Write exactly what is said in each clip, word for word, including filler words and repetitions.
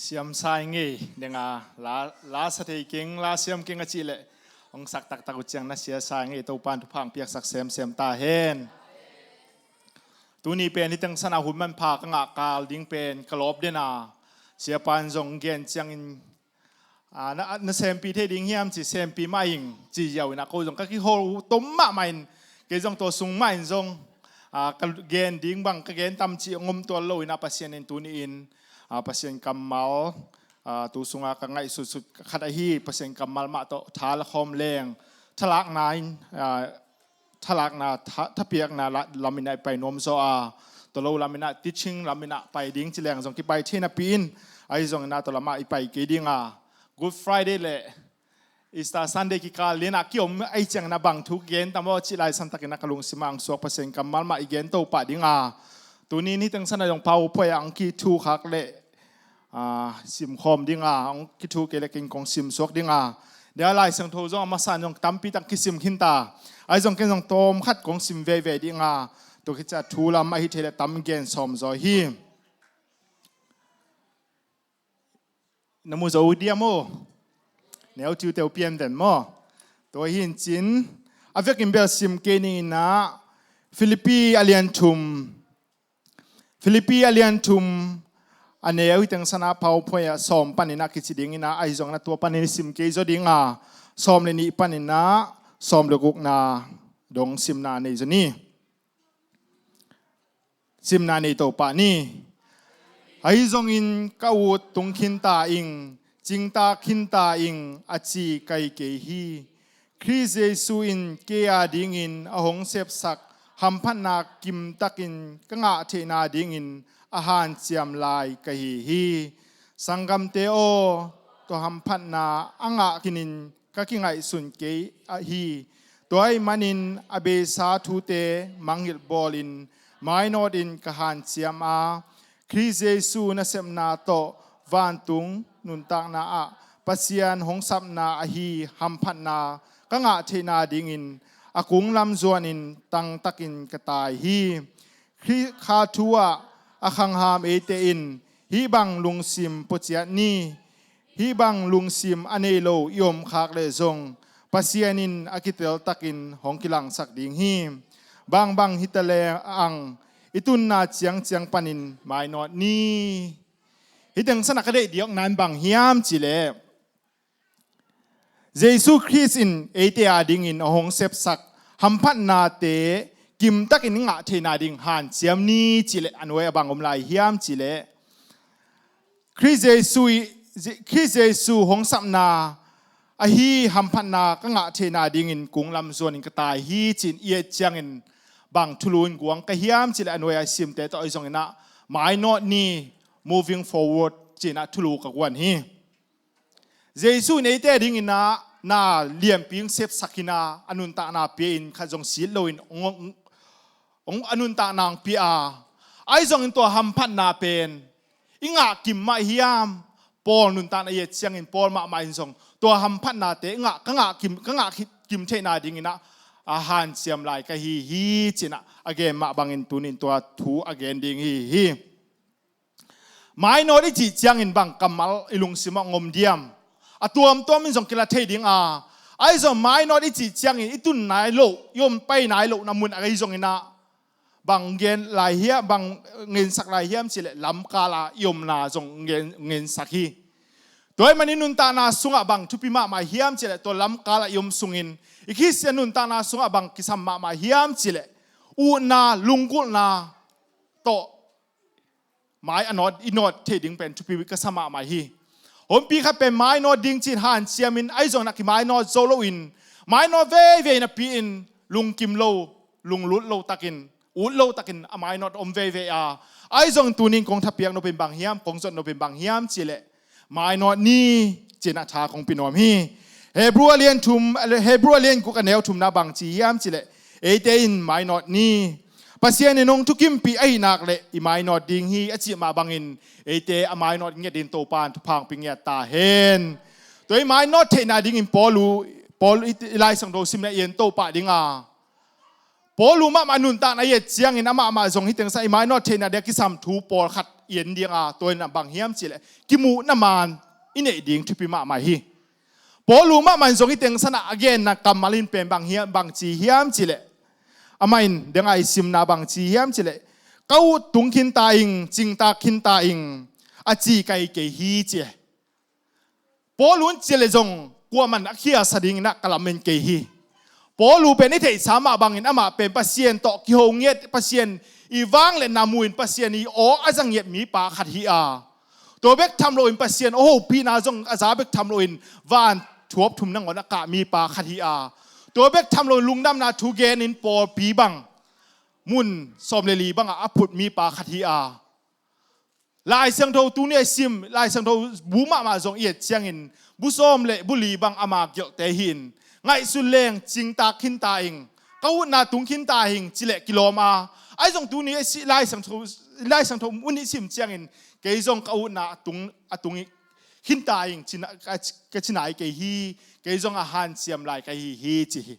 Siam sa i ngei ding a, la, la sa thei keng, la siam keng a cih leh hong sak taktak uh ciang na sia sa i ngei. Topa'n thupha hong piaksak semsem ta hen. Tuni pen hih teng san a hun manpha ka ngah kal ding pen ka lawp den a, siapa in zong gen ciangin, a, na, na sempi thei ding hiam ci, sempi mah ing ci ziau in a, ko zong ka kihawl uh tom mahmah in, kei zong tua sung mah in zong, a, ka gen ding bang ka gen tam cih hong om tuan lo in a, Pasian in tuni in, a, Pasian kammal, a, tu sunga ka ngaihsutsut khat ahi Pasian kammal mah tawh tha la khawm leng, thalakna in, a, thalakna, tha, thapiakna la, lam in a i pai nuam zaw a, tua lo lam in a teaching lam in a pai ding ci leng zong kipai thei napi in, ahi zong in a tua lam ah i pai kei ding a, Good Friday le Easter Sunday kikal lian a kiom ahi ciangin a bang thu gen tam aw cih Lai San takin a ka lungsim ah hong suak Pasian kammal mah i gen to pah ding a, tuni ni teng san a zong PowerPoint ah hong kithu khak leh, a, simkhawm ding a, hong kithu kei leh ken kong simsuak ding a. Dia Lai Siangtho zong a masa in zong tampi tak kisim khin ta. Ahi zong ken zong tawm khat kong sim veivei ding a, tua khit ciah thu lam ahi thei leh tam gen sawm zaw hi. Na mu zo uh diam aw? Neu tiuteu pian den maw? Tua hi in cin, a vekin bel sim kei ning in a, Philippi a lian thum, Philippi a lian thum a neu, hih teng san a PowerPoint ah sawm panin a kici ding in a, ahi zongin a tua panin i sim kei zaw ding a, sawm le nih panin a sawm le gukna dong simna nei zaw ni. Simna nei to pah ni. Ahi zongin ka ut tung khin ta ing, cingtak khin ta ing a ci ka hi kei hi. Khrih Jesu in kei a dingin a hong sepsak hamphatna kimtakin ka ngah theihna dingin a hanciam lai ka hi hi. Sanggamte aw, tua hamphatna a ngah khinin ka kingaihsun kei ahi. Tua ahih manin a beisa thute mangngilh bawlin mainawtin ka hanciam a, Khrih Jesu nasepna tawh vantung nuntakna ah Pasian hong sapna ahi hamphatna ka ngah theihna dingin a kunglam zuanin tangtakin ka tai hi. Khrih kha thu ah a khangham eite in hih bang lungsim puaciat ni. Hih bang lungsim a nei lo i om khak leh zong Pasian in a kiteltakin hong kilangsak ding hi. Bangbang hi ta leh ang, i tunna ciangciang panin mainawt ni. Hih teng san a ka deih diawkna in bang hiam cih leh, Jesu Khrist in eite a dingin a hong sepsak hamphatnate kimtakin i ngah theihna ding hanciam ni cih leh a nuai ah bang om lai hiam cih leh, Khrih Jesu i, Je-, Khrih Jesu hong sapna ahi hamphatna ka ngah theihna dingin kunglam zuanin ka tai hi ci-in i et ciangin bang thulu in guang ka hiam cih leh a nuai ah i simte tawh ahi zongin ah mainawt ni, moving forward ci-in ah thulu ka guan hi. Jesu in eite dingin ah na lianpi in sepsak hi-in ah a nuntakna pia in khat zong sit loin hong, hong, a nuntakna hong pia a, ahi zongin tua hamphatna pen i ngah kim mah hiam? Paul nuntakna i et ciangin Paul mahmah in zong tua hamphatnate i ngah, ka ngah kim, ka ngah ki-, kim theihna dingin ah a hanciam lai ka hi hi ci-in ah a gen mah bangin tunin tua thu a gen ding hi hi. Mainawt i cih ciangin bang kammal i lungsim ah hong om diam? A tuamtuam in zong kila thei ding a, ahi zong mainawt i cih ciangin i tun nai loh, i om pai nai lohna mun ahi zongin ah bang gen lai hiam, bang ngensak lai hiam cih leh lamkal ah i omna zong ngen, ngensak hi. Tua ahih manin nuntakna sungah bang thupi mahmah hiam cih leh tua lamkal ah i om sungin i Khristian nuntakna sungah bang kisam mahmah hiam cih leh utna, lunggulhna tawh mai a nawt, i nawt theih ding pen thupi ka sa mahmah hi. Honpi khat pen mainawt ding ci-in hanciamin ahi zongin ah kimainawt zo loin mainawt veivei napi-in lungkim lo, lunglut lo takin, ut lo takin a mainawt om veivei a, ahi zongin tunin kong thapiak nop in bang hiam, kong zot nop in bang hiam cih leh mainawt ni ci-in ah tha kong pia nuam hi. Hebru a lian thum, Hebru a lian guk a neu thumna bang ci hiam cih leh eite in mainawt ni. Pasian in hong thukimpih ahih nak leh i mainawt ding hi a cih mah bangin eite a mainawt ngiat dingin Topa'n thupha hong pia ngiat ta hen. Tua i mainawt theihna dingin Paul uh, Paul i, i Lai Siangtho simna i en to pah ding a, Paul uh mahmah nuntakna i et ciangin amah mah zong hih teng san i mainawt theihna ding a kisam thu pawlkhat i en ding a, tua in a bang hiam cih leh kimuhna maan i neih ding thupi mahmah hi. Paul uh mahmah in zong i tengsan ah a genna kammal in pen bang hiam, bang ci hiam cih leh, amah in deng a i simna bang ci hiam cih leh, ka ut tung khin ta ing, cingtak khin ta ing, a ci ka hi kei hi ci. Paul un ci leh zong kuaman a khiasa dingin ah ka lamen kei hi. Paul uh pen i theihsa mah bangin amah pen Pasian tawh kiho ngiat, Pasian i vangliatna mu-in Pasian i aw a za ngiat mipa khat hi a, tua bek tham loin Pasian aw hopihna zong a za bek tham loin van thuap thum nangawn a kah mipa khat hi a, tua bek tham loin lungdamna thu genin pawlpi bang mun sawm le li bangah a phut mipa khat hi a, Lai Siangtho tuni a i sim, Lai Siangtho bu mahmah zong i et ciangin bu sawm le bu li bang ama gelhte hi-in, ngaihsun leng cingtak khin ta ing, ka utna tung khin ta ing ci leh kilawm a, ahi zong tuni a i si, Lai Siangtho, Lai Siangtho mun i sim ciangin kei zong ka utna a tung, a tung khin ta ing cina, ka, ka cina hi kei hi, kei zong a hanciam lai ka hi hi ci hi.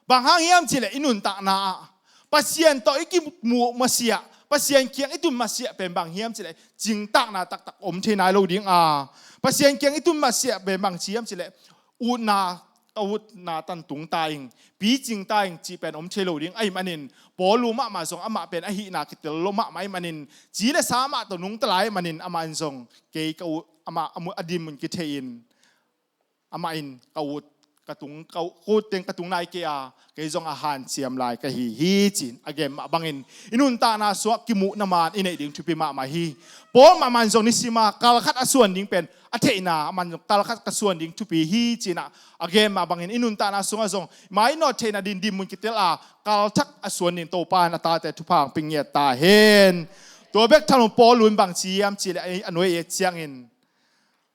Bang hang hiam cih leh i nuntakna ah Pasian tawh i kimuh masiah, Pasian kiang i tun masiah pen bang hiam cih leh cingtakna taktak om thei nai lo ding a, Pasian kiang i tun masiah pen bang ci hiam cih leh utna, ka utna tan tung ta ing, picing ta ing cih pen om thei lo ding ahih manin Paul uh mahmah zong amah pen ahihna kitel lo mahmah ahih manin ci le sa amah tawh nungta lai ahih manin amah in zong kei ka ut, amah a mu-, a dinmun kithei-in amah in ka ut, ka tung, ka ut, ka ut teng ka tung nai kei a, kei zong a hanciam lai ka hi hi ci-in a gen mah bangin i nuntakna sungah kimuhna maan i neih ding thupi mahmah hi. Paul mahmah in zong nisim a kal khat a suan ding pen a theihna, amah in zong kal khat ka suan ding thupi hi ci-in ah a gen mah bangin i nuntakna sungah zong mainawt theihna ding dinmun kitel a kal thak a suan ding Topa in a tate thupha hong pia ngiat ta hen. Tua bek tham loin Paul un bang ci hiam cih leh a nuai et ciangin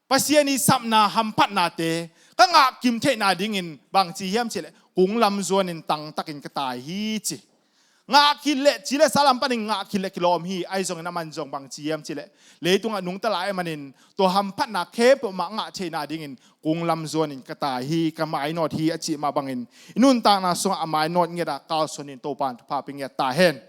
Pasian i sapna hamphatnate ka ngahkim theihna dingin bang ci hiam cih leh kung lam zuanin tangtakin ka tai hi ci. Ngah khit leh ci le sa lam panin ngah khit leh kilawm hi, ahi zongin amah in zong bang ci hiam cih leh leitungah nungta lai ahih manin tua hamphatna khempeuh mah ngah theihna dingin kung lam zuanin ka tai hi, ka mainawt hi a cih mah bangin i nuntakna sungah a mainawt ngiat a kalsuanin Topa in thupha pia ngiat ta hen.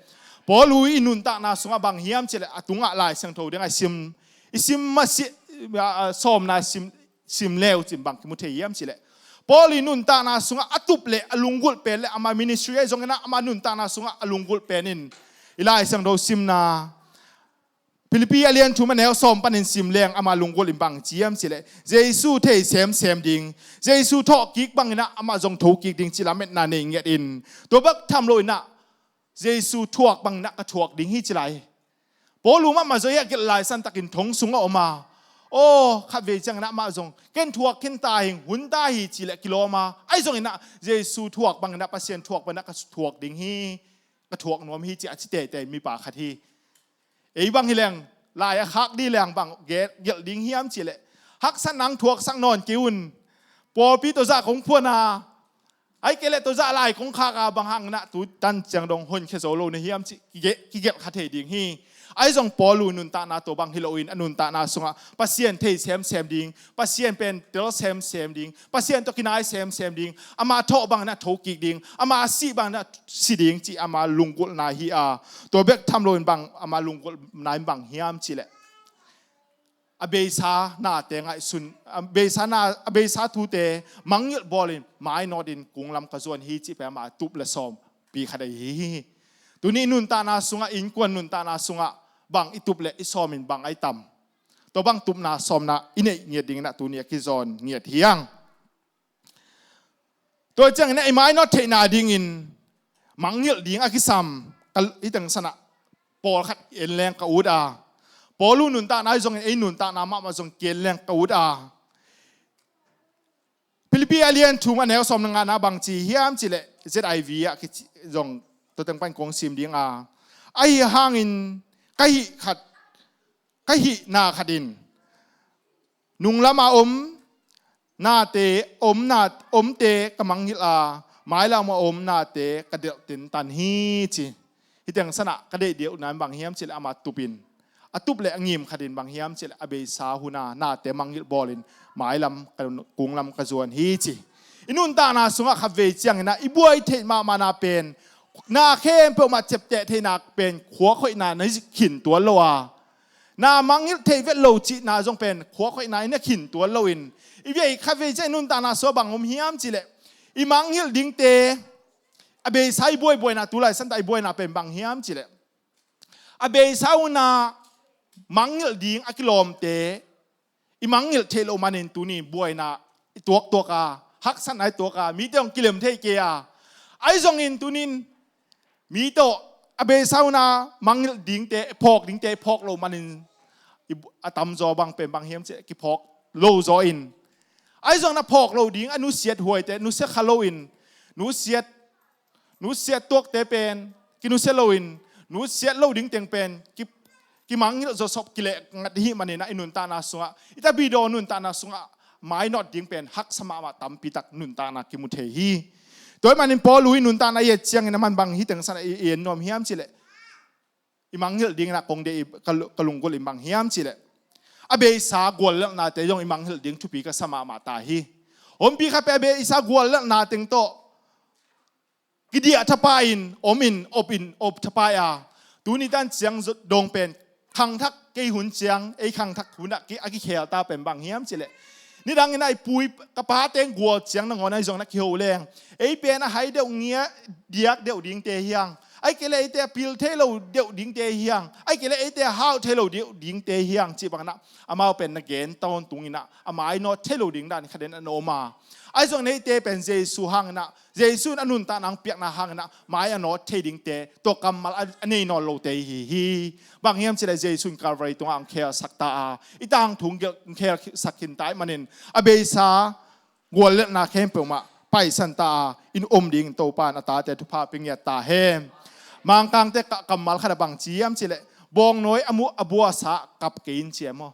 Paul uh i nuntakna sungah bang hiam cih leh a tungah Lai Siangtho ding a i sim I sim masiah, a, a, sawmna sim, sim leu cin bang kimu thei hiam cih leh Paul i nuntakna sungah a tup le a lunggulh pen le ama ministry ahi zongin ah ama nuntakna sungah a lunggulh pen in i Lai Siangtho simna Philippi a lian thum a neu sawm panin sim leng ama lunggulh in bang ci hiam cih leh Jesu thei semsem ding, Jesu thawhkik bangin ah amah zong thokik ding ci lametna nei ngiat in tua bek tham loin ah Jesu thuak bangin ah ka thuak ding hi ci lai. Paul uh mahmah zong hiah gelh lai santakin thong sungah om a, aw khatvei ciangin ah amah zong ken thuak khin ta hing, hun ta hi ci leh kilawm a, ahi zongin ah Jesu thuak bangin ah Pasian thuak bangin ah ka thuak ding hi, ka thuak nuam hi ci a ci teitei mipa khat hi. Ei bang hi leng lai a khak dih leng bang ge-, gelh ding hiam cih leh haksatna thuaksak nawn kei un. Pawlpi tawh zah kong phuan a, ahih kei leh tawh zah lai kong khak a, bang hangin ah tu tan ciang dong honkhia zo lo na hiam cih kige-, kigelh kha thei ding hi. Ahi zong Paul uh nuntakna tua bang hi loin a nuntakna sungah Pasian thei semsem ding, Pasian pen tel semsem ding, Pasian tawh kinai semsem ding, ama thawh bangin ah thokik ding, ama sih bangin ah si ding cih ama lunggulhna hi a, tua bek tham loin bang ama lunggulhna in bang hiam cih leh a beisa nate ngaihsun, a beisa na, a beisa thute mangngilh bawlin mainawtin kunglam ka zuan hi cih pen ama tup le sawm pi khat ahi hi. Tuni nuntakna sungah, innkuan nuntakna sungah bang i tup le i sawmin bang ai tam? Tua bang tupna sawmna i neih ngiat dingin ah tuni a kizawn ngiat hiang. Tua ciangin ah i mainawt theihna dingin mangngilh ding a kisam ka, i tengsan ah pawlkhat en leng ka ut a, Paul uh nuntakna ahi zongin ei nuntakna mahmah zong ken leng ka ut a. Philippi a lian thum a neu sawm le ngana bang ci hiam cih leh Z I V ah kici zong tua teng pan kong sim ding a, ahi hangin ka hih khat, ka hihna khat in nunglam a om nate, om na, omte ka mangngilh a, mailam a om nate ka delh tentan hi ci. Hih tengsan ah ka deih deuhna in bang hiam cih leh ama tupin, a tup le a ngim khatin bang hiam cih leh a beisa hun a nate mangngilh bawlin mailam ka, kunglam ka zuan hi ci. I nuntakna sungah khatvei ciangin ah i buai theih mahmahna pen, na khempeuh mah ciapteh theihna pen khuak hoihna na hi khin tuan lo a, na mangngilh theih vet lo cihna zong pen khuak hoihna in a khin tuan loin, i vei khat vei ciang i nuntakna sungah bang om hiam cihleh, i mangngilh dingte, a beisa i buaibuaina, tu lai santa i buaina pen bang hiam cihleh, a beisa una mangngilh ding a kilawmte i mangngilh theih loh manin tuni buaina i tuaktuak a, haksatna i tuak a, mite hong kilem thei kei a, ahi zongin tunin mi tawh a beisa una mangngilh dingte, phawk dingte phawk loh manin i bu-, a tamzaw bang pen bang hiam cihleh kiphawk lo zaw in, ahi zongin a phawk lo ding a nusiat huaite nusia kha loin, nusiat nusiat tuakte pen kinusia loin, nusiat lo dingteng pen ki, kimangngilh zawsop kileh ngat ihih manin ah i nuntakna sungah, i tapidaw nuntakna sungah mainawt ding pen haksa mahmah tampitak nuntakna kimu thei hi. Tua ahih manin Paul i nuntakna i et ciangin a man bang hi teng san i, i en nuam hiam cihleh, i mangngilh dingin ah kong deih i ka lu-, ka lunggulh in bang hiam cihleh, a beisa guallelhnate zong i mangngilh ding thupi ka sa mahmah ta hi. Ompi khat pen a beisa guallelhna teng tawh kidiah thapai in, om in, op in, op thapai a, tuni tan ciang dong pen khangthak kei hun ciang, ei khangthak hunah ki, a kikhel ta pen bang hiam cihleh, nidangin ah i pu i ka pate gual ciang nangawn ahi zongin a kiho leng, ei pen a hai deuh ngiat diak deuh dingte hi hang, ahih kei leh eite a pil thei lo deuh dingte hi hang, ahih kei leh eite a hau thei lo deuh dingte hi hang cih bangin ah amau pen na gen tawntung in ah a mainawt thei lo ding dan khat in a na om a, ahi zongin eite pen Jesu hangin ah, Jesu in a nuntakna hong piakna hangin ah mai a nawt thei dingte, tua kammal a, a nei nawn lote i hi hi. Bang hiam cihleh Jesu in Calvary tungah hong khelsak ta a, i tangthu hong gelh, hong khelsak khin ta ahih manin a beisa guallelhna khempeuh mah paisan ta a, in om dingin Topa in a tate thupha pia ngiat ta hen. Mangkangte ka, kammal khat ah bang ci hiam cihleh, bawngnawi a mu, a buasa kap kei in ci e maw.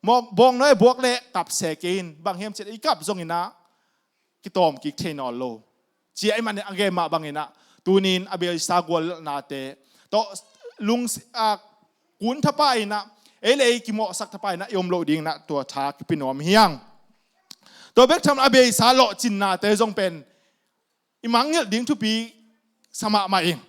Maw, bawngnawi a buak leh kap se kei in, bang hiam cihleh i kap zongin ah kitawm kik thei nawn lo. Ci ahih manin a gen mah bangin ah tunin a beisa guallelhnate tawh lung, a, kun thapai in ah, ei le ei kimawhsak thapai in ah i om loh dingin ah tua tha kipia nuam hi hang. Tua bek tham a beisa lawhcinnate zong pen i mangngilh ding thupi sa mahmah ing.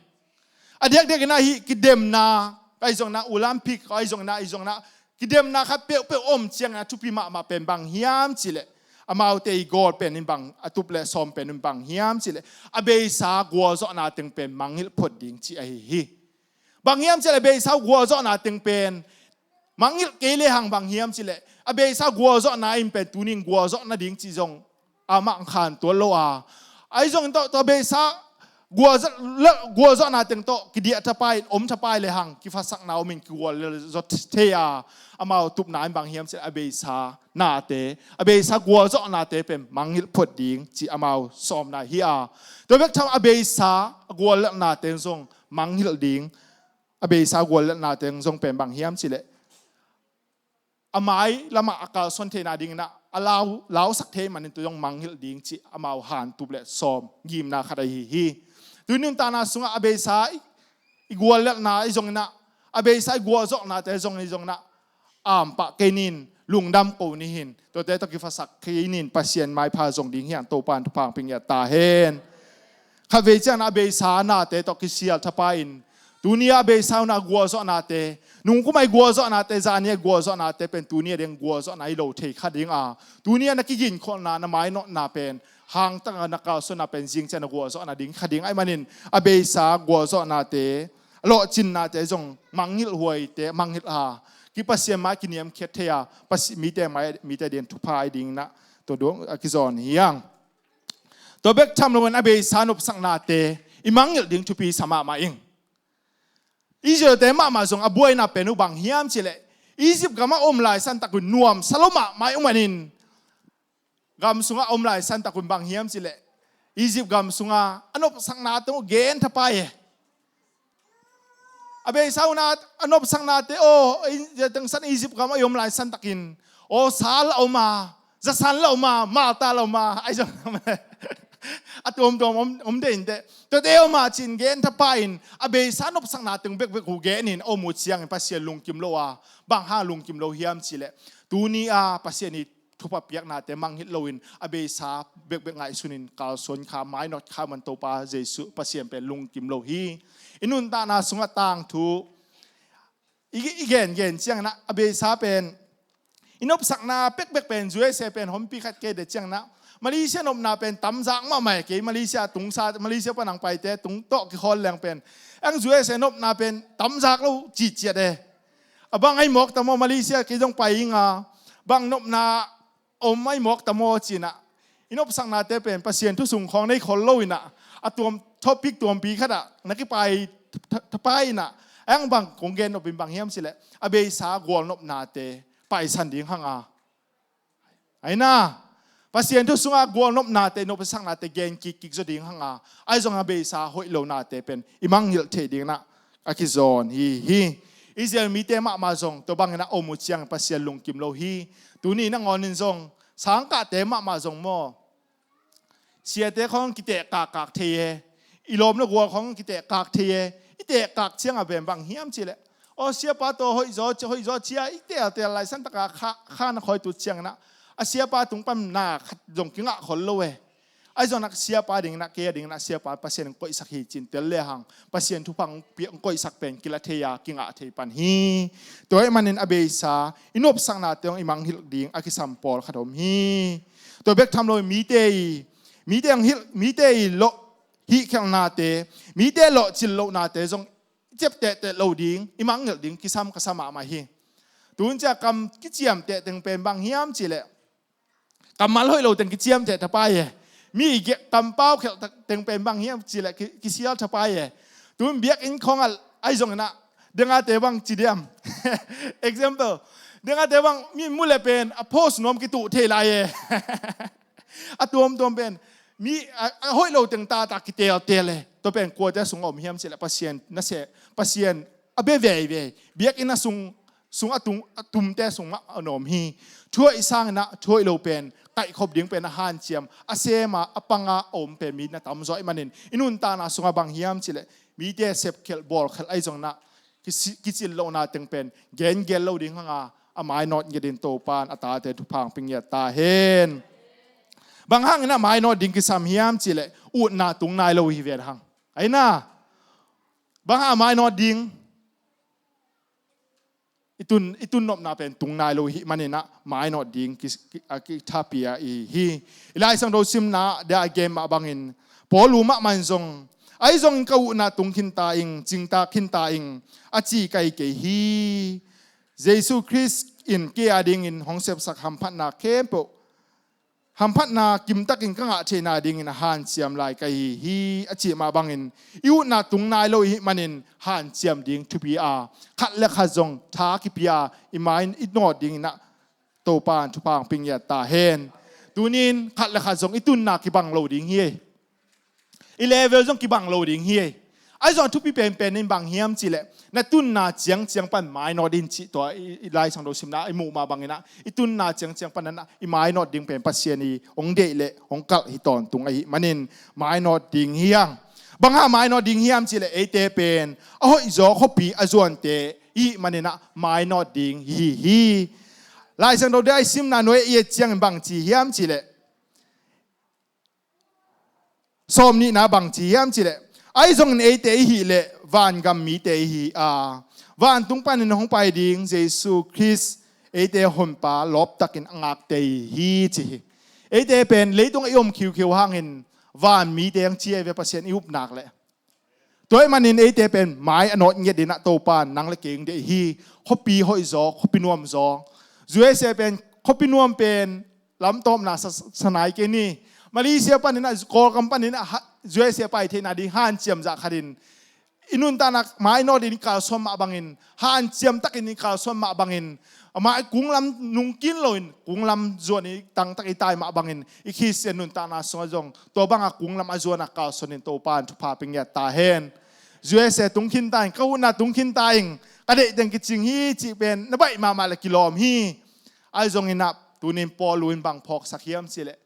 A diakdiakin ah hih kidemna, ahi zongin ah Olympic, ahi zongin ah, ahi zongin ah kidemna khat peuhpeuh om ciangin a thupi mahmah pen bang hiam cihleh, amaute i gold pen in bang, a tup le sawm pen in bang hiam cihleh, a beisa gualzawhna teng pen mangngilh phot ding cih ahi hi. Bang hiam cihleh a beisa gualzawhna teng pen mangngilh kei lehang bang hiam cihleh, a beisa gualzawhna in pen tunin gualzawh nading cih zong amah hong khan tuan lo a, ahi zongin tawh, tua beisa gualzawh, gualzawhna teng tawh kidiah thapai in, om thapai lehang kiphatsakna om in kigual zaw thei a, amau tupna in bang hiam cihleh a beisa nate, a beisa gualzawhnate pen mangngilh phot ding cih amau sawmna hi a. Tua bek tham a beisa guallelhnate zong mangngilh ding, a beisa guallelhnate zong pen bang hiam cihleh, a mai lamah a kalsuan theihna dingin ah a lau, lausak thei manin tua zong mangngilh ding cih amau hantup le sawm ngimna khat ahi hi. Tuni nuntakna sungah a beisa i, i guallelhna ahi zongin ah, a beisa i gualzawhnate zong ahi zongin ah, ampah kei nin, lungdam ko ni hin, tuate tawh kiphasak kei nin, Pasian maipha zong ding hi hang, Topa in thupha hong pia ngiat ta hen. Khatvei ciangin a beisa nate tawh kisial thapai in, tuni a beisa una gualzawhnate, nungkum a i gualzawhnate, zani a i gualzawhnate pen tuni a ding gualzawhna hi lo thei kha ding a, tuni a na kiginkholhna, na mainawtna pen, hangtak a na kalsuanna pen zing ciang na gualzawhna ding kha ding ahih manin, a beisa gualzawhnate, a lawhcinnate zong mangngilh huaite, mangngilh a, ki Pasian mai kiniamkhiat thei a, Pasi-, mite mai, mite ding thupha ahi dingin ah, tua dong a kizawn hi hang. Tua bek tham loin a beisa nopsaknate i mangngilh ding thupi sa mahmah ing. Israelte mahmah zong a buaina pen uh bang hiam cihleh, Egypt gamah om lai santak un nuamsa lo mahmah i uh manin, gam sungah om lai santak un bang hiam cihleh, Egypt gam sungah a nopsaknate uh gen thapai e. A beisa una a nopsaknate aw, teng san Egypt gam a i om lai santakin, aw, sal a om a, zasan la om a, malta la om a, ahi zong a tuamtuam om, om dei inteh. Tuate om a cin gen thapai in, a beisa nopsakna teng bekbek uh gen in a om uh ciangin Pasian lungkim lo a, bang hang lungkim lo hiam cihleh, tuni a Pasian i thupha piaknate mangngilh loin a beisa bekbek ngaihsunin kalsuan kha, mainawt kha man Topa Jesuh Pasian pen lungkim lo hi. I nuntakna sungah tangthu i, i gen gen ciangin ah a beisa pen i nopsakna pekpek pen U S A pen hompi khat kei de ciangin ah Malaysia nopna pen tamzak mahmah e. Kei Malaysia tungsa, Malaysia pan ang paite tung tawh kikhawl leng pen ang U S A nopna pen tamzak lo ciciat e. A bang ai mawk tamaw Malaysia kei zong pai ing a bang nopna om ai mawk tamaw cinah i nopsaknate pen Pasian thu sung khawng nei khol lo inah a tuam topic tuampi khatah na kipai thapai inah ang bang kong gen nopin bang hiam cileh a beisa gual nopnate paisan ding hanga. Aina Pasian thu sungah gual nopnate nopsaknate gen kikkik zaw ding hanga ai zong a beisa hoih lonate pen i mangngilh thei dingnah a kizawn hi hi. Israel mite mahmah zong tua bangin a om uh ciang Pasian lungkim lo hi. Tuni nangawnin zong sangkahte mahmah zong maw siate khawng kitehkak kak thei e. I lawm le gual khawng kitehkak thei e. I tehkak ciang a ven bang hiam cileh aw siapa tawh hoihzaw hoihzaw cia i teltel laisan taka kha na khawi tut cianginah a siapa tung pan na khat zong kingah khol lo e. Ai zong nak siapa dinginah kei a dinginah siapa Pasian koihsak hi cin tel le hang Pasian thupha koihsak pen kila thei a kingah thei pan hi. Tua ih manin a beisa i nopsaknate hong i manghilh ding a kisam pawl khat om hi. Tua bek tham lo mite i mite hong hilh mite i loh hihkhelhnate mite loh cil lohnate zong i ciap tehteh lo ding i mangngilh ding kisam ka sa mahmah hi. Tun cia kam kiciam tehteng pen bang hiam cileh kammal hoih lo teng kiciam teh thapai e. Mi i kampau khelh teng pen bang hiam cileh kisial thapai e. Tun biakinn khawngah ai zonginah dengate bang ci diam example dengate bang mi mu le pen a post nuam kituh thei lai e. A tuamtuam pen mi a hoih lo teng tata kiteltel e. Tua pen kuate sung a om hiam cileh Pasian na seh Pasian a bia veivei biakinn a sung sung a tung a tumte sung mah a nawm hi. Thuhoih sanginah thuhoih lo pen kaihkhop ding pen a hanciam a sema a panga a om pen mi na tamzaw ih manin i nuntakna sungah bang hiam cileh mite sepkhelh bawlkhelh ai zonginah kicil lohna teng pen gengel lo ding hanga a mainawt ngiatin Topan a tate thupha hong pingiat ta hen. Bang hangin a mainawt ding kisam hiam cileh utna tung nai lo hi ven hang. Aina bang hang a mainawt ding i tun i tun nopna pen tung nai lo hih maninah mainawt ding a kithapia i hi. I Lai Siangtho simna dia a gen mah bangin Paul u mahmah in zong ai zongin ka utna tung khinta ing cingtak khinta ing a ci kai kei hi. Jesu Khrist in kei a dingin hong sepsak hamphatna khempeuh hamphatna kimtakin ka ngah theihna dingin a hanciam lai ka hi hi a cih mah bangin i utna tung nai lo ihih manin hanciam ding thupi a khat le khat zong tha kipia i mai i nawt dinginah Topan thupha hong pingiat ta hen. Tunin khat le khat zong i tunna kibang lo ding hi. I level zong kibang lo ding hi. Ai zong a thupi penpen in bang hiam cileh na tunna ciangciang pan mainawt in cih tua i Lai Siangtho simna i muh mah banginah i tunna ciangciang pan anah i mainawt ding pen Pasian i hong deih le hong kalh hi tawntung ahih manin mainawt ding hiang. Bang hang mainawt ding hiam cileh eite pen a hoihzaw khuapi a zuante ihih maninah mainawt ding hi hi. Lai Siangtho dia i simna nuai i et ciangin bang ci hiam cileh sawm nihna bang ci hiam cileh ai zongin eite ihih leh vangam mite ihi a vantung panin hong pai ding Jesu Khrist eite honpa lawptakin a ngakte hi ci hi. Eite pen leitung a i om khiukhiu hangin van mite ang ci ei ve Pasian i upnak leh. Tua ih manin eite pen mai a nawt ngiat dinah Topan nang le keng deih hi. Khuapi hoihzaw khuapi nuamzaw U S A pen khuapi nuam pen lamtawpna sanai kei ni. Malaysia paninah Kawlgam paninah U S A pai theihna ding hanciam zah khatin i nuntakna mainawt in i kalsuan mah bangin hanciam takin i kalsuan mah bangin amah i kunglam nungkin loin kunglam zuan i tangtak i tai mah bangin i Khristian nuntakna sungah zong tua banga kunglam a zuan a kalsuan in Topan thupha pingiat ta hen. U S A tung khinta in ka utna tung khinta in ka deihteng kicing hi cih pen na baih mahmah le kilawm hi. Ai zonginah tunin Paul u in bang phawksak hiam cileh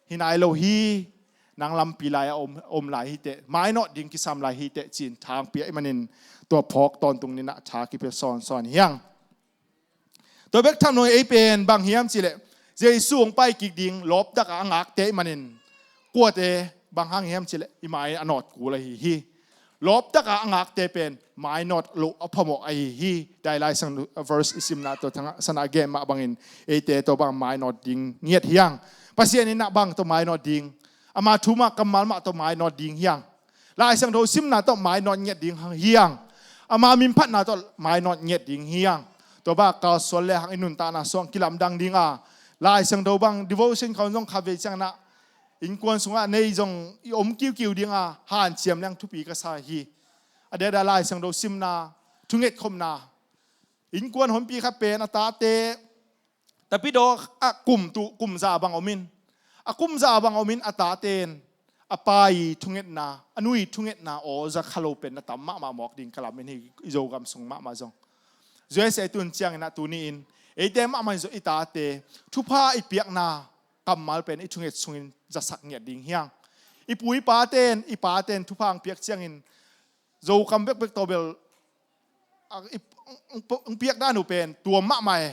hi nai lo hi. Nang lampi lai-ah om lai hi teh mainawt ding kisam lai hi teh cin thang pia ih manin tua phawk tawntung ninah tha kipia sawnsawn hiang. Tua bek tham lo ei pen bang hiam cileh Jesu hong pai kik ding lawptak a ngakte ih manin kuate bang hang hiam cileh i mai a nawt kul ahi hi. lawptaka a ngakte pen mainawt loh a phamawh ahi hi. Dai Lai Siangtho verse i simna tawh thangah sana a gen mah bangin eite tawh bang mainawt ding ngiat hiang. Pasian in ah bang tawh mainawt ding? Ama thu mah kammal mah tawh mainawt ding hiang. Lai Siangtho simna tawh mainawt ngiat ding hiang. Ama minphatna tawh mainawt ngiat ding hiang. Tua bang kalsuan lehang i nuntakna sungah kilamdang dinga, Lai Siangtho bang devotion khawng zong khatvei ciangin ah innkuan sungah nei zong i om kiukiu dinga hanciam leng thupi ka sa hi. A deda Lai Siangtho simna, thungetkhopna, innkuan honpi khat pen a tate tapidaw a kum tu kum za bang omin, a kum za bang omin a taten a pa i thungetna, a nu i thungetna aw za kha lo pen na tam mahmah mawk ding ka lamen hi. I Zogam sung mahmah zong, U S A tun ciangin ah tuni-in eite mahmah in zong i tate thupha i piakna kammal pen i thunget sungin zasak ngiat ding hiang. I pu i paten, i paten thupha ang piak ciangin Zokam bekbek tawh bel a, i, ang, ang, ang piak dan uh pen tuam mahmah e.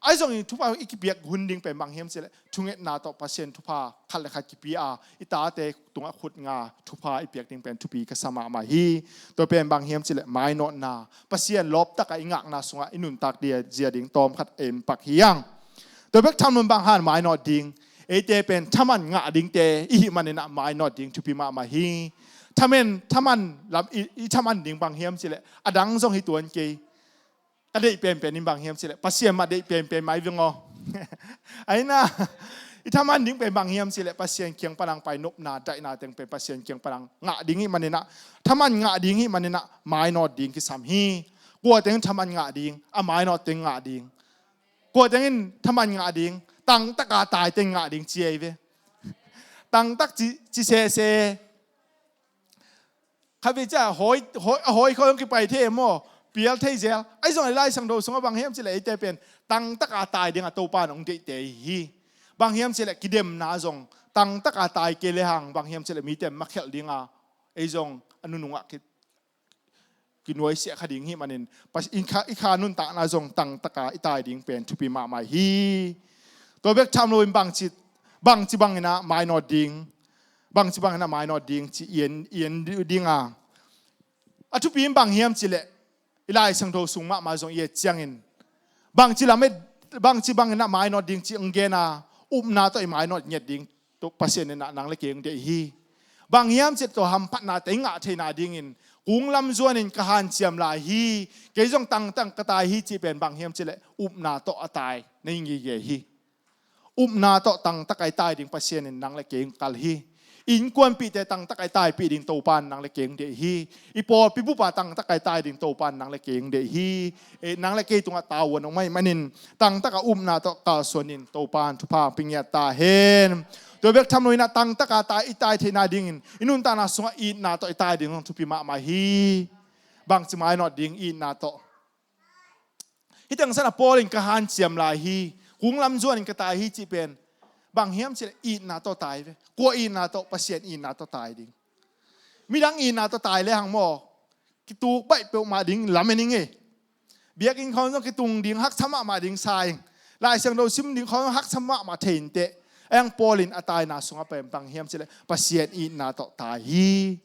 Ahi zongin thupha i kipiak hun ding pen bang hiam cileh thungetna tawh Pasian thupha khat le khat kipia a, i tate tungah khut nga thupha i piak ding pen thupi ka sa mahmah hi. Tua pen bang hiam cileh mainawtna, Pasian lawptaka i ngakna sungah i nuntak dia zia ding tawm khat en pak hiang. Tua bek thamlun bang han mainawt ding? Eite pen thaman ngah dingte i hih maninah mainawt ding thupi mahmah hi. Thamen, thaman lam i, i thaman ding bang hiam cileh a dang zong hi tuan kei. Ka deih penpen in bang hiam cileh Pasian mah deih penpen mai veng aw. Aina, i thaman ding pen bang hiam cileh Pasian kiang panang pai nopna daihna teng pen Pasian kiang panang ngah ding hih maninah, thaman ngah ding hih maninah mainawt ding kisam hi. Kua teng thaman ngah ding? A mainawt teng ngah ding. Kua tengin thaman ngah ding? Tangtaka tai teng ngah ding ci ei ve. Tangtak ci, ci sese. Khatvei cia hoi, hoi, a hoi khawng kipai thei maw? Pial thei zel. Ahi zong Lai Siangtho sungah bang hiam cileh eite pen tangtaka tai ding a Topa nong deihte hi. Bang hiam cileh kidemna zong tangtaka tai kei lehang bang hiam cileh mite makhelh dinga ei zong a nunungah ki kinuaisiah kha ding hih manin, i kha, i kha nuntakna zong tangtaka i tai ding pen thupi mahmah hi. Tua bek tham loin bangci, bangci banginah mainawt ding, bangci banginah mainawt ding ci i en, i en dinga, a thupi in bang hiam cileh i Lai Siangtho sung mahmah zong i et ciangin bangci lam et, bangci banginah mainawt ding ci ang gena, upna tawh i mainawt ngiat ding tawh Pasian in ah nang le kei ang deih hi. Bang hiam cileh tua hamphatnate i ngah theihna dingin kung lam zuanin ka hanciam lai hi, kei zong tangtaka ka tai hi cih pen bang hiam cileh upna tawh a tai na hi ngige hi. Upna tawh tangtaka i tai ding Pasian in nang le kei ang kal hi. Innkuanpihte tangtaka i taipih ding Topa in nang le kei ang deih hi. I pawlpi bupa tangtaka i tai ding Topa in nang le kei ang deih hi. E, nang le kei tungah tavuan ong mai manin tangtaka upna tawh kalsuanin Topa in thupha ang pia ngiat ta hen. Tua bek tham loinah tangtaka tai i tai theihna dingin i nuntakna sungah itna tawh i tai ding zong thupi mahmah hi. Bangci mainawt ding itna tawh? Hih teng sana Paul in ka hanciam lai hi, kung lam zuanin ka tai hi cih pen bang hiam cileh itna tawh tai ve. Kua itna tawh? Pasian itna tawh tai ding. Midang itna tawh tai lehang maw, kituk baih peuhmah ding lamen ing e. Biakinn khawng zong kitung ding haksa mahmah ding sa ing. Lai Siangtho sim ding khawng haksa mahmah thei inteh. Ahi hang Paul in a taina sungah pen bang hiam cileh Pasian itna tawh tai hi.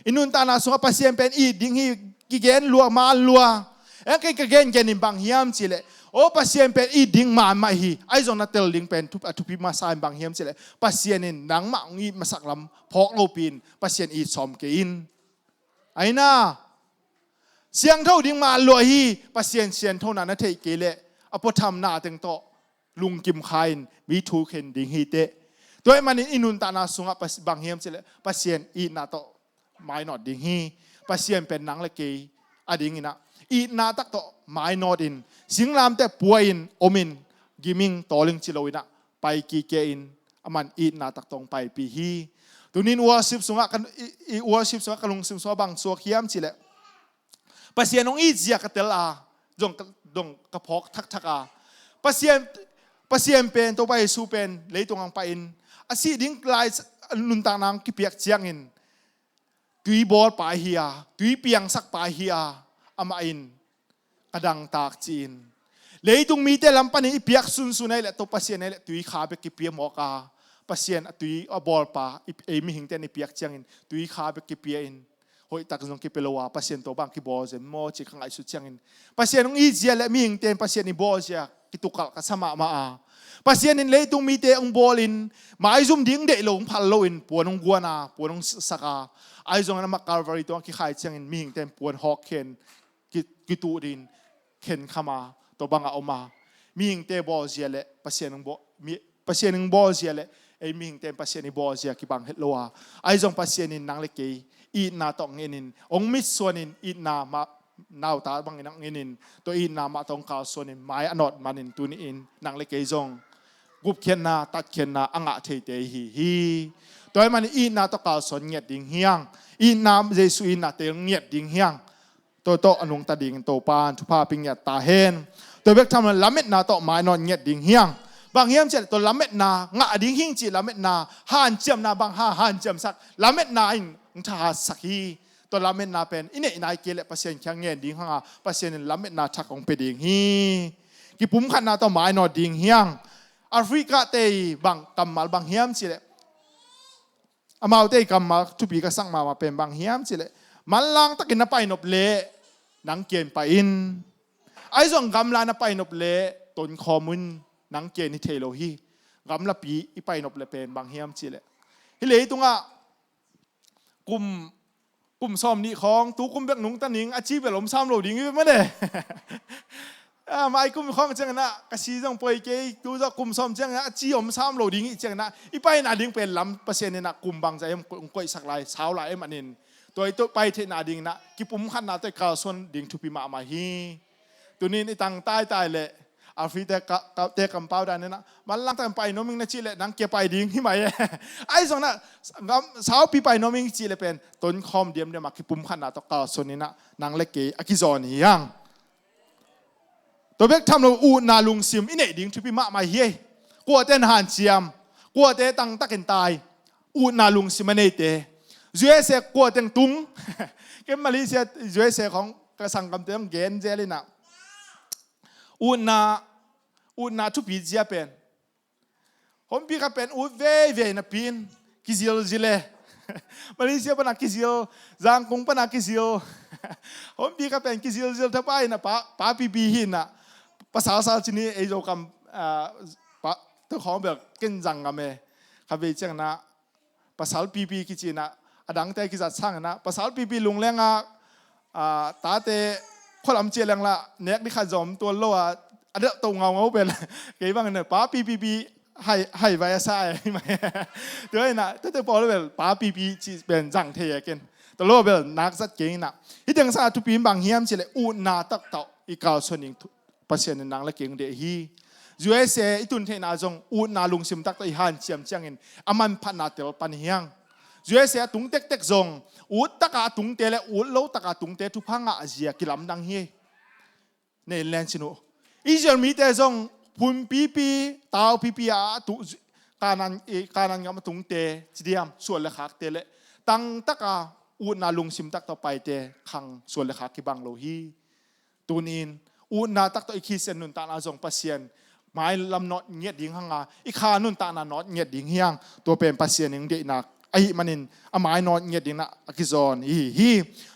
I nuntakna sungah Pasian pen it ding hi, kigen lua, man lua. Ahi hang kei ka gengen in bang hiam cileh, aw Pasian pen it ding man mah hi. Ahi zong na tel ding pen thup, a thupi masa in bang hiam cileh Pasian in nangmah hong it masak lam phawk lopi in Pasian it sawm kei in. Aina, siangtho ding man lua hi. Pasian sianthona na theih kei leh a puathamna teng tawh lungkim kha in mi thu khen ding hi teh. Tua ahih manin i nuntakna sungah Pas-, bang hiam cileh Pasian itna tawh mainawt ding hi. Pasian pen nang le kei a dinginah itna tak tawh mainawt in singlamteh pua in om in giming tawling ci loinah pai kike in aman itna tak tawh paipih hi. Tunin worship sungah ka, i, i worship sungah ka lungsim sungah bang suak hiam cileh Pasian hong it zia ka tel a, zong ka, zong ka phawk thakthak a. Pasian, Pasian pen, Topa Jesu pen leitung ang pai in a sih ding lai nuntakna ang kipiak ciangin tui bawlpa hi a, tui piangsak pa hi a, amah in ka dangtak ci-in leitung mite lam panin i piak sunsun ahih leh Topa Pasian ahih leh tui kha bek kipia mawk a, Pasian a tui a bawlpa i, ei mihingte in i piak ciangin tui kha bek kipia in hoihtak zong kipia lo a, Pasian tua bang kibawl zen maw ci ka ngaihsut ciangin, Pasian hong it zia le mihingte in Pasian i bawl zia kitukalh ka sa mahmah a. Pasian in leitung mite hong bawl in, maizum ding deih lo, hong phal lo in puan hong guan a, puan hong sak a. Ahi zongin amah Calvary tungah kikhai ciangin mihingte in puan hawk khen, ki, kituh ding khenkham a, tua bangah om a. Mihingte bawl zia le Pasian hong bawl, mi, Pasian hong bawl zia le ei mihingte in Pasian i bawl zia kibang het lo a. Ahi zong Pasian in nang le kei itna tawh ngenin, hong mitsuanin itna mah, nauta bangin a ngenin, tua itna mah tawh hong kalsuanin, mai a nawt manin tuni-in nang le kei zong gupkhiatna, tatkhiatna a ngah theite i hi hi. Tua ahih manin itna tawh kalsuan ngiat ding hiang. Itna, Jesu itna tel ngiat ding hiang. Tua tawh a nungta dingin Topa in thupha pia ngiat ta hen. Tua bek tham lo lametna tawh mainawt ngiat ding hiang. Bang hiam cih leh tua lametna ngah ding hing cih lametna, hanciamna bang ha, hanciamsak lametna in hong thahatsak hi. Tua lametna pen i neih nai kei leh Pasian kiang ngen ding hang a, Pasian in lametna thak hong pia ding hi. Kipumkhatna tawh mainawt ding hiang. Africa te i bang kammal bang hiam cih leh, amaute i kammal thupi ka sak mahmah pen bang hiam cih leh, manlang takin na painop leh nang kia in pai in. Ahi zong gamla na painop leh tonkhawm un, nang kia in hi thei lo hi. Gamlapi i painop leh pen bang hiam cih leh, hih leitungah kum, kum sawm nih khawng, tu kum bek nungta ning, a ci bel om sam lo ding hi mah ne. Ah, mai kum khawng ciangin ah ka si zong poi kei, tu zong kum sawm ciangin ah a ci om sam lo ding hi ciangin ah, i paina ding pen lam Pasian in ah kum bangzah em hong koihsak lai, sau lai em anin, tua i pai theihna dingin ah kipumkhatna tawh i kalsuan ding thupi mahmah hi. Tunin i tang taitai leh Africa te ka, ka, te kampau dan in ah, manlang takin pai nuam ing na cih leh nang kia pai ding hi mai e. Ahi zong in ah, gam, saupi pai nuam ing cih leh pen tonkhawm diamdiam a kipumkhatna tawh kalsuan in ah nang le kei a kizawn hi hang. Tua bek tham lo utna lungsim i neih ding thupi mahmah hi. Kuate in hanciam, kuate tangtakin tai, utna lungsim a neite. U S A kua teng tung. Ken Malaysia, U S A khawng ka sanggamte hong gen zel in ah, utna, utna thupi zia pen, huampi khat pen ut veivei napi in kizilzil e. Malaysia pana kizil, Zangkong pana kizil. Huampi khat pen kizilzil thapai in ah, pa, pa pipi hi in ah, pasal sal ci ni, ei Zokam, ah, pa, tua khawng bel ken zang ngam e. Kha vei ciangin ah pasal pipi kici in ah, a dangte kizat sangin ah, pasal pipi lungleng ah, ah, tate khualam ciah leng lah nek ding khat zong om tuan lo a, a delh to ngaungau pen. Kei bangin ah pa pipipi hai, hai vai a sa e. Tua in ah tate pawl bel pa pipi ci pen zang thei e ken. Tua lo bel nak zat kei in ah. Hih teng sang a thupi in bang hiam cih leh utna tak tawh i kalsuan ding thu, Pasian in nang le kei hong deih hi. U S A i tun theihna zong utna lungsim tak tawh i hanciam ciangin a manphatna tel pan hi hang. U S A a tung tektek zong ut taka a tungte le ut lo taka a tungte thupha ngah zia kilamdang hi. Nei len cin uh. Israel mite zong phun pipi, tau pipi a tu, Kanan, eh, Kanan gam a tungte ci diam, suan le khakte le tangtaka utna lungsim tak tawh paite khang suan le khak kibang lo hi. Tuni-in utna tak tawh i Khristian nuntakna zong Pasian mailam nawt ngiat ding hanga, i kha nuntakna nawt ngiat ding hiang. Tua pen Pasian in deihnak ahih manin a mainawt ngiat dingna a kizawn i hi hi.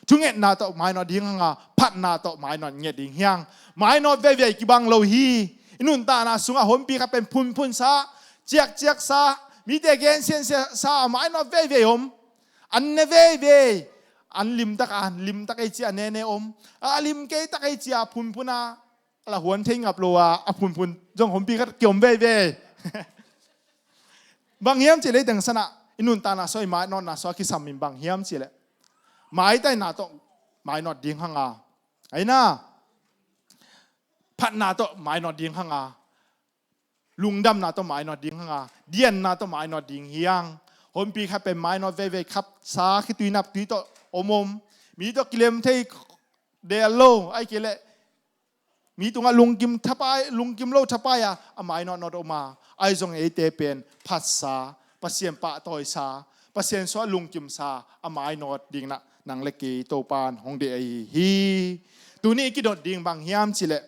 Thungetna tawh mainawt ding hanga, phatna tawh mainawt ngiat ding hiang. Mainawt veivei kibang lo hi. I nuntakna sungah honpi khat pen phunphun sa, ciakciak sa, mite gensiansia sa a mainawt veivei om. An ne veivei, an limtak a, an limtak ei cia nene om. A lim keitak ei cia phunphun a, a la huan thei ngap lo a, a phunphun zong honpi khat kiom veivei. Bang hiam cih leh i teng sanah i nuntakna sua, i mainawtna sua kisam in bang hiam cih leh maitaina tawh mainawt ding hanga, aina phatna tawh mainawt ding hanga, lungdamna tawh mainawt ding hanga, dianna tawh mainawt ding hiang. Honpi khat pen mainawt veivei, khapsa khitui naptui tawh om om, mi tawh kilem thei del lo, ai kei leh mi tungah lungkim thapai, lungkim lo thapai a, a mainawt nawt om a, ai zong eite pen phatsa, Pasian pahtawisa, Pasian suah lungkimsa a mainawt dingna nang le kei Topan hong deih ahi hi. Tuni i kidot ding bang hiam cih leh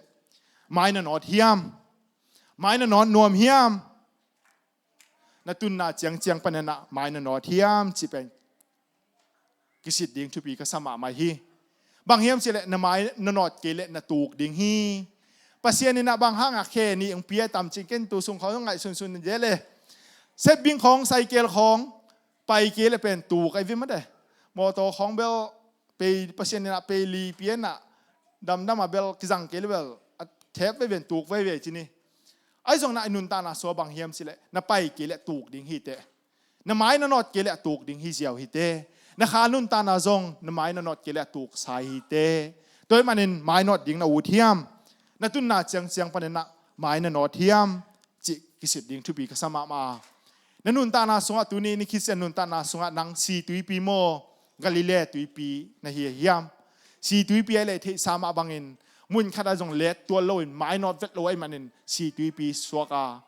mai na nawt hiam? Mai na nawt nuam hiam? Na tunna ciangciang panin ah mai na nawt hiam cih pen kisit ding thupi ka sa mahmah hi. Bang hiam cih leh na mai na nawt kei leh na tuk ding hi. Pasian in ah bang hangah khe nih hong pia tam cih ken tu sung khawng ngaihsunsun dih leh, sepbing khawng, cycle khawng, pai kei leh pen tuk ahi ve mate. Mawtaw khawng bel pei, Pasian in ah pei li pia in ah damdam a bel kizang kei leh bel a thep veve in tuk veve ci ni. Ahi zongin ah i nuntakna sungah bang hiam cih leh na pai kei leh tuk ding hi teh. Na mai na nawt kei leh a tuk ding hi ziau hi teh. Na kha nuntakna zong na mai na nawt kei leh a tuk sai hi teh. Tua ahih manin mai nawt ding na ut hiam? Na tunna ciangciang panin ah mai na nawt hiam? Cih kisit ding thupi ka sa mahmah a. Na nuntakna sungah tuni ni Khristian nuntakna sungah nang si tuipi maw, Galilee tuipi na hi hiam? Si tuipi ahih leh theihsa mah bangin mun khat ah zong let tual loin mai nawt vet lo ahih manin si tuipi suak a,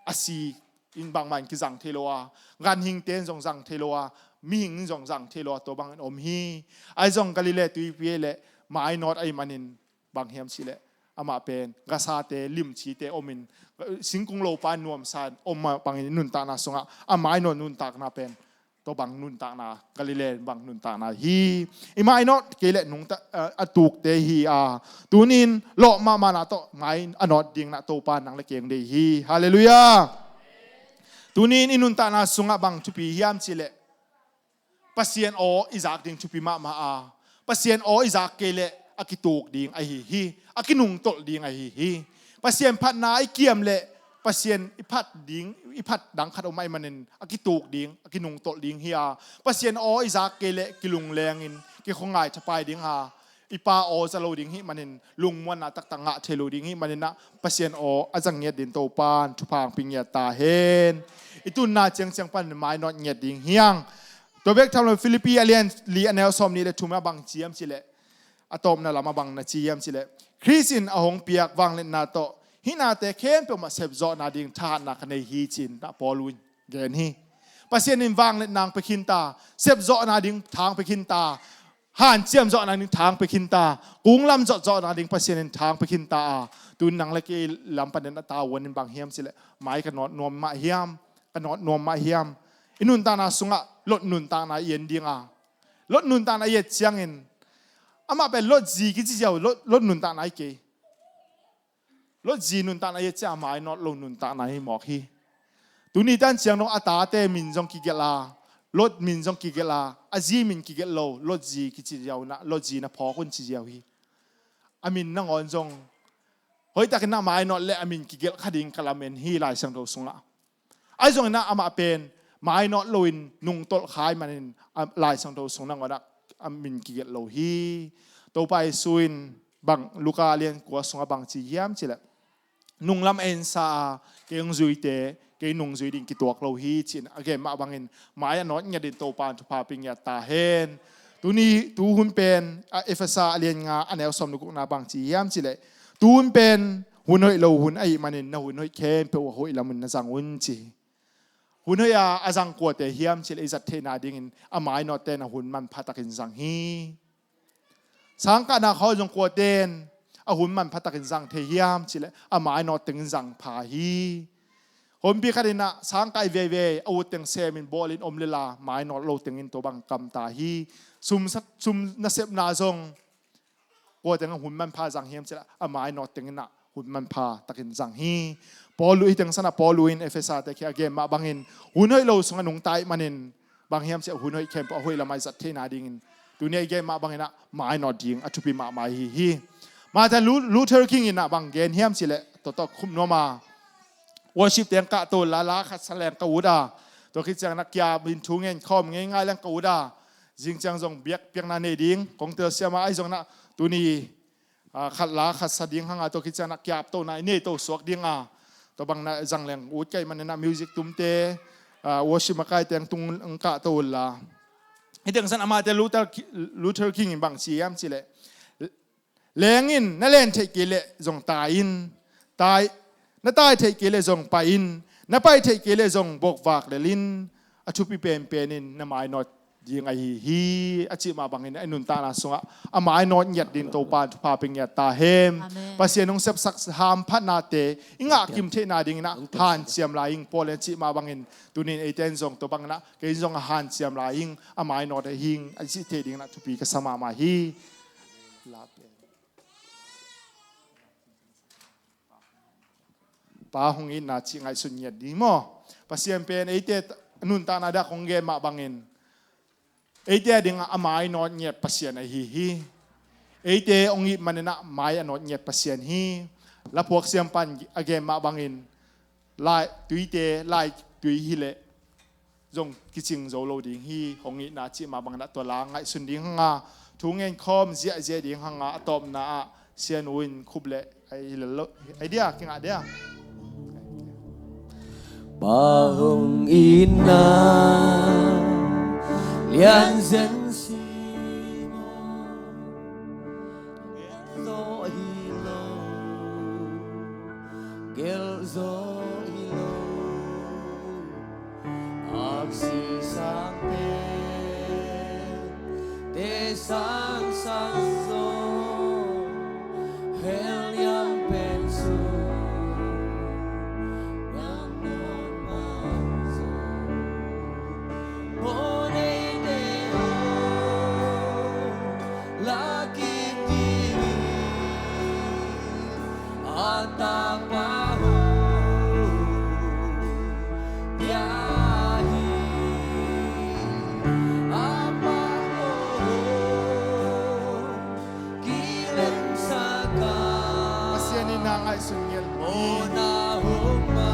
a si in bangmah in kizang thei lo a, ganhingte in zong zang thei lo a, mihing in zong zang thei lo a, tua bangin om hi. Ahi zong Galilee tuipi ahih leh mai nawt ahih manin bang hiam cih leh amah pen gasate, limcite omin, singkung lopa nuamsa in om mah bangin i nuntakna sungah a mai nawt nuntakna pen tua bang nuntakna, Galilee bang nuntakna hi. I mai nawt kei leh nungta, a, a tukte hi a. Tuni in lawh mahmahna tawh mai a nawt dingin ah Topa nang leh kei hong deih hi. Halleluiah. Tuni in i nuntakna sungah bang thupi hiam cih leh Pasian aw i zak ding thupi mahmah a, Pasian aw i zak kei leh a kituk ding ahi hi, a kinungtolh ding ahi hi. Pasian phatna i kiam leh Pasian i phat ding, i phat dang khat om ahih manin a kituk ding, a kinungtolh ding hi a, Pasian aw i zak kei leh kilunglengin kikhawngai thapai ding a, i Pa aw za lo ding hih manin lungmuanna taktak ngah thei lo ding hih manin ah Pasian aw a za ngiat dingin Topa in thupha hong pia ngiat ta hen. I tunna ciangciang pan mai nawt ngiat ding hi hang. Tua bek tham lo Filippi a lian li a neu sawmnih leh thum ah bang ci hiam cih leh, a tawpna lamah bang na ci hiam cih leh, Khrist in a hong piak vangliatna tawh hih nate khempeuh mah sepzawhna ding thahatna ka nei hi ci-in ah Paul in gen hi. Pasian in vangliatna hong pia khin ta, sepzawhna ding tha hong pia khin ta, hanciam zawhna ding tha hong pia khin ta, kunglam zawh zawhna ding Pasian in tha hong pia khin ta a. Tun nang leh kei lam panin a tavuan in bang hiam cih leh, mai ka nawt nuam mah hiam, ka nawt nuam mah hiam? I nuntakna sungah Lot nuntakna i en ding a, Lot nuntakna i et ciangin, amah pen Lot zi kici ziau, Lot, Lot nuntakna hi kei. Lot zi nuntakna i et ciang a mai nawt lo nuntakna hi mawk hi. Tuni tan ciang dong a tate min zong kigelh a, Lot min zong kigelh a, a zi min kigelh lo, Lot zi kici ziau in ah, Lot zi na phawk un ci ziau hi. A min nangawn zong hoihtakin ah mai nawt leh a min kigelh kha ding ka lamen hi Lai Siangtho sungah. Ahi zongin ah amah pen mai nawt loin nungtolh kha ahih manin, a, Lai Siangtho sung nangawn ah a min kigelh lo hi. Topa Jesu in bang Luka lian kua sungah bang ci hiam cih leh, nunglam a ensa a, kei hong zuite kei nungzui ding kituak lo hi ci-in a gen mah bangin mai a nawt ngiat dingin Topa in thupha pia ngiat ta hen. Tuni tuhun pen, a, Efesa a lian nga a neu sawm le gukna bang ci hiam cih leh, tuhun pen hun hoih lo hun ahih manin na hun hoih khempeuh a hoih lamin na zang un ci hi. Hun hoih a a zang kuate hiam cih leh i zat theihna dingin a mai nawtte in a hun manpha takin zang hi. Sangkahna khawng zong kuate in a hun manpha takin zang thei hiam cih leh a mai nawt tengin zang pha hi. Honpi khat in ah sangkah i veivei a ut teng semin bawlin om lel a, mai nawt lo tengin tua bang kam ta hi. Sum sa-, sum nasepna zong kua teng a hun manpha zang hiam cih leh a mai nawt tengin ah hun manpha takin zang hi. Paul in, hih teng san ah Paul in Efesa te kiang a gen mah bangin hun hoih lo sungah nungta ahih manin bang hiam cih leh hun hoih khempeuh a hoih lamah i zat theihna dingin tuni a i gen mah bangin ah mai nawt ding a thupi mahmah ahi hi. Martin Lu-, Luther King in ah bang gen hiam cih leh, tua tawh khup nuam a, worship teng kahto la, la khat sa leng ka ut a, tua khit ciangin ah kiap in thu ngen khawm ngeingai leng ka ut a, zing ciang zong biak, biakpiakna nei ding kong telsiam a, ahi zongin ah tuni, a, khat la khat sa ding hang a, tua khit ciangin ah kiaptohna i neito suak ding a, tua bang na zang leng ut ka hih manin ah music tumte, a, worship makaite hong tung hong kahto unla. Hih teng san amate Luther Ki-, Luther King in bang ci hiam cih leh, leng in, na len theih kei leh zong tai in, tai, na tai theih kei leh zong pai in, na pai theih kei leh zong bokvak lel in, a thupi penpen in na mai nawt ding ahi hi, a cih mah bangin a nuntakna sungah a mainawt ngiat ding Topa in thupha pia ngiat ta hen. Pasian hong sepsak hamphatnate i ngah kim theihna dingin ah hanciam lai ing. Paul in a cih mah bangin tuni in eite in zong tua bangin ah kei in zong a hanciam lai ing, a mainawt ahi ing a cih theih dingin ah thupi ka sa mahmah hi. Pa hong itna cih ngaihsun ngiat ding maw? Pasian pen eite nuntakna dak hong gen mah bangin eite a dingah a mainawt ngiat Pasian ahi hi. Eite hong it manin ah mai a nawt ngiat Pasian hi. Laphuak siampan a gen mah bangin lai tuite, lai tui hileh zong kicing zo lo ding hi. Hong itna cih mah bangin ah tua la ngaihsun ding hanga thu ngen khawm ziahziah ding hanga a tawpna ah sianu in khup leh ai dia kingah dia. Pa hong itna lian zen si maw? Gelh zaw hi lo, gelh zaw hi lo. Aksi sang pen te sang sang zaw, hell liang pen sung ngam nawn mah zaw. Maw neite aw, la kik ding hi. A tapa hu pia hi. A pa hu kilemsak a, Pasian in na ngaihsun ngiat. Aw na hong ma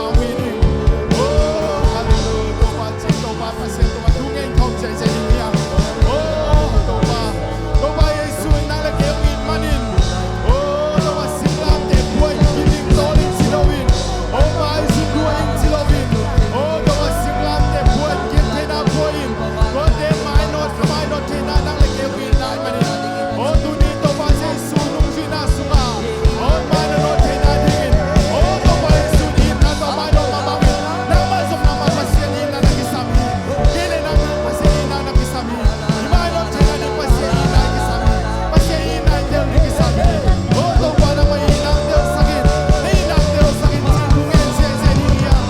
Amen. Oh, hallelujah. Topa, Topa, Pasian, Topa, thu ngen khawm zeizei ding hi hang. Oh, Topa, Topa Jesu in nang le kei hong it manin. Oh, Topa, singlamteh buai in, kiding tawl in ci loin. Oh, maizum buai in ci loin. Oh, Topa, singlamteh buai in, kiding theihna buai in. Tuate mainawt, ka mainawt theihna nang le kei hong it nai manin. Oh, tuni Topa Jesu nungzuihna sungah, oh, mainawt theihna dingin, oh, Topa Jesu itna tawh mainawt mah bangin, nangmah zong nangmah Pasian itna na kisam hi. Kei le nang Pasian itna na kisam hi. I mainawt theihna ding Pasian itna kisam hi. Pasian itna i tel ding kisam hi. Oh, Topa nangmah itna telsak in, na itna telsak in, cih thu ngen ziahziah ding hi hang.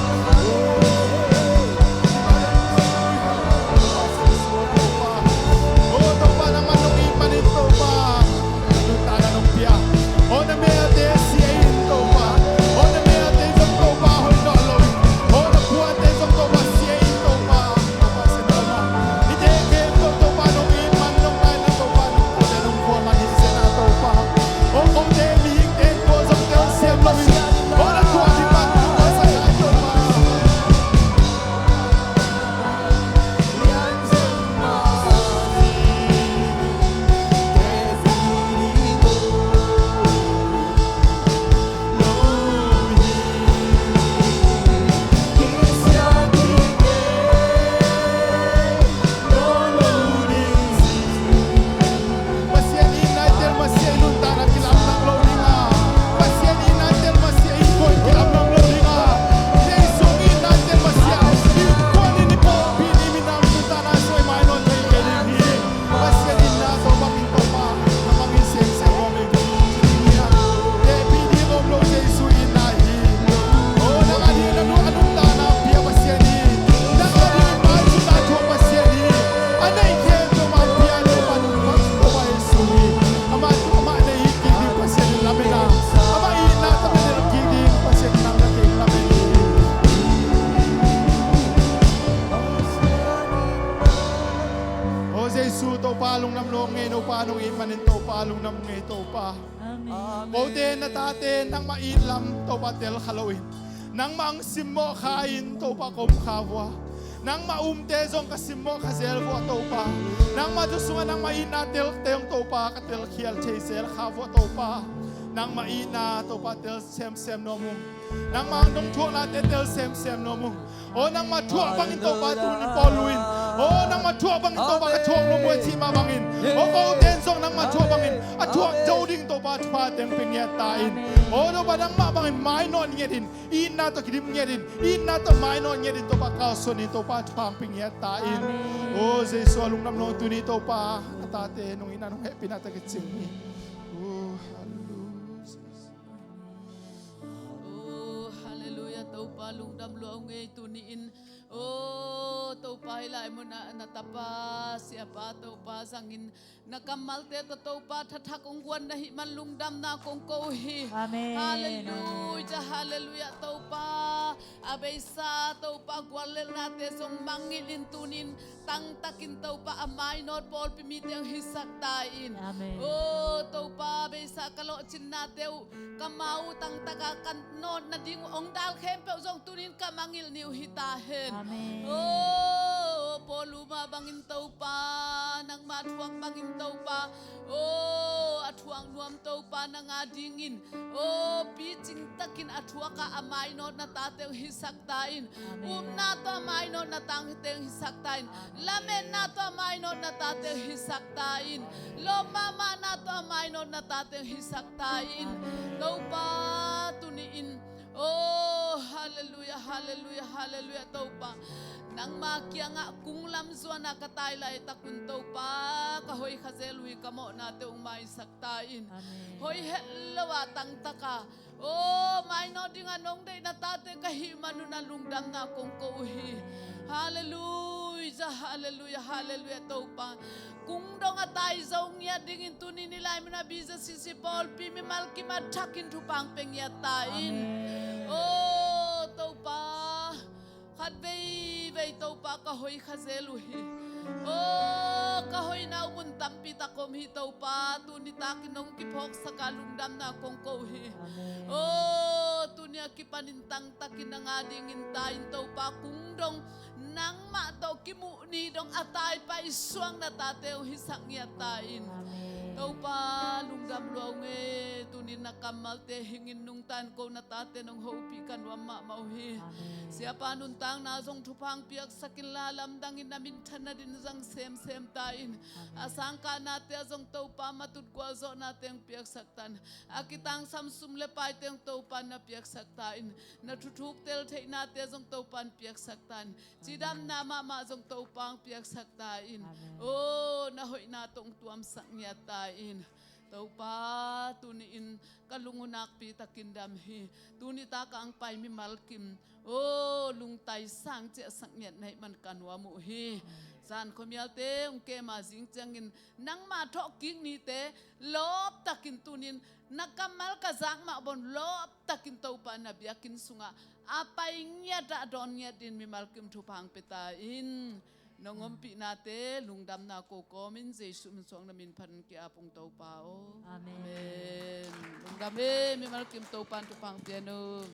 Oh, Topa, nangmah nong it manin Topa, nuntakna nong pia. Oh, na melte sia in Topa. Oh, na melte zong Topa hoih nawn lo in. Oh, na puante zong Topa sia in Topa. Topa sia Topa. Hihte khempeuh Topa nong it man nong nai na Topa nong pute nong khua man hi sia na Topa. Oh, kote mihingte tua zong tel siam lo in. Oh, na tua ding man nong sak nai Topa. Pasian itna i tel masiah i nuntakna kilamdang lo ding a, Pasian itna i tel masiah innkuan kilamdang lo ding a, Jesu itna i tel masiah innkuan in i pawlpi in i minam nuntakna sung i mainawt thei kei ding hi. Pasian itna tawh bangin Topa, na bangin semsem nuam in. Tepih ding om lo Jesu itna hi. Oh, nang a ding na nu a nuntakna pia Pasian hi. Nang a ding maizumna thuak Pasian hi. A neih khempeuh mah pia Topa nungmah Topa Jesu hi. Amah, amah neih kik ding Pasian in lamen a, amah itna tawh na delh kik ding Pasian in nang na kei lamen hi. Oh Jesu Topa lungdam lo ngei, nopa nong it manin Topa lungdam ngei Topa. Amen. Kote na tate nangmah it lam Topa tel kha loin, nangmah ang simmawh kha in Topa ka om kha vua. Nangmah umte zong ka simmawh kha zel vua Topa. Nangmah thu sungah nangmah itna telte hong Topa ka telkhial thei zel kha vua Topa. Nangmah itna Topa tel semsem nuam ung. Nangmah ang dong thuaknate tel semsem nuam ung. Oh, nangmah thuak bangin Topa tuni pawl uh in. Oh, nangmah thuak bangin Topa ka thuak nuam uh a cih mah bangin. Oh, kote in zong nangmah thuak bangin a thuak zo ding Topa thupha teng pe ngiat ta in. Oh, Topa nangmah bangin mainawt ngiat in, itna tawh kidim ngiat in, itna tawh mainawt ngiat in Topa kalsuan in Topa thupha pe ngiat ta in. Oh, Jesu a lungdam lo tuni Topa na tate nong itna nong hehpihna tawh kicing hi. Oh, hallelujah. Oh, hallelujah, Topa lungdam lua ung ei tuni in. Oh, Topa hih lai munah na tapa siapa Topa zangin na kammalte tawh Topa thathak hong guan na hih man lungdamna kong ko uh hi. Amen. Hallelujah, hallelujah, Topa. A beisa Topa guallelhnate zong mangngilh in tunin tangtakin Topa a mainawt pawlpi mite hong hisak ta in. Amen. Oh, Topa beisa ka lawhcinnate uh ka mau tangtaka ka nawt nading uh hong dal khempeuh zong tunin ka mangngilh ni uh hi ta hen. Amen. Oh, Paul uma bangin Topa nangmah thuak bangin Topa. Oh, a thuak nuam Topa nang a dingin. Oh, picing takin a thuaka a mainawt na tate hong hisak ta in. Amen. Upna tawh a mainawt na tate hong hisak ta in. Amen. Lametna tawh a mainawt na tate hong hisak ta in. Lawp mahmahna tawh a mainawt na tate hong hisak ta in. Amen. Topa tuni in. Oh, hallelujah, hallelujah, hallelujah, Topa. Nangma kiangah kunglam zuana ka tai laitakun Topa ka hoih kha zel uh hi, ka mawhnate hong maisak ta in. Amen. Hoih het lo a tangtaka, oh, mainawt dinga nong deih na tate ka hih manun a lungdamna kong ko uh hi. Hallelujah, hallelujah, hallelujah, Topa. Kung dong a tai zo ngiat dingin tunin i lai munah B Z C C pawlpi mimal kim a thakin thupha hong pe ngiat ta in. Amen. Oh, Topa. Khat veivei Topa ka hoih kha zel uh hi. Oh, ka hoihna uh mun tampi tak om hi Topa. Tuni takin nong kiphawksak a lungdamna kong ko uh hi. Amen. Oh, tuni a kipanin tangtakin nang adingin tai in Topa, kung dong nangmah tawh kimuh ni dong a taipai suak na tate uh hisak ngiat ta in. Amen. Topa, lungdam lua ung e, tunin na kammalte hingin nungta in ko na tate nong hopih ka nuam mahmah uh hi. Amen. Siapa nuntakna zong thupha hong piaksak inla, lamdangin na minthan nadin zang semsem ta in. Amen. A sangkahnate ah zong Topa, matut gualzawhnate hong piaksak ta in. A kitangsam sum le paite hong Topa na piaksak ta in. Na thuthuk tel theihnate zong Topa in piaksak ta in. Cidamna mahmah zong Topa hong piaksak ta in. Amen. O, na hoihna tawh hong tuamsak ngiat ta in. Topa, tuni in ka lung uh nakpi takin dam hi. Tuni tak a hong pai mimal kim, o, lungtai sang ciahsak ngiat na hih man ka nuam uh hi. Zan khuamialte hong kem a zing ciangin nangmah thawhkik nite lawptakin tunin na kammal ka zak mah bang lawptakin Topa na biakinn sungah a pai ngiat ah dawn ngiat din mimal kim thupha hong pia ta in. Nong ompihnate lungdamna ko kawmin Jesuh min suang na min phatin ki-ap ung Topa aw. Amen. Amen. Lungdam e, mimal kim Topa in thupha hong pia hen.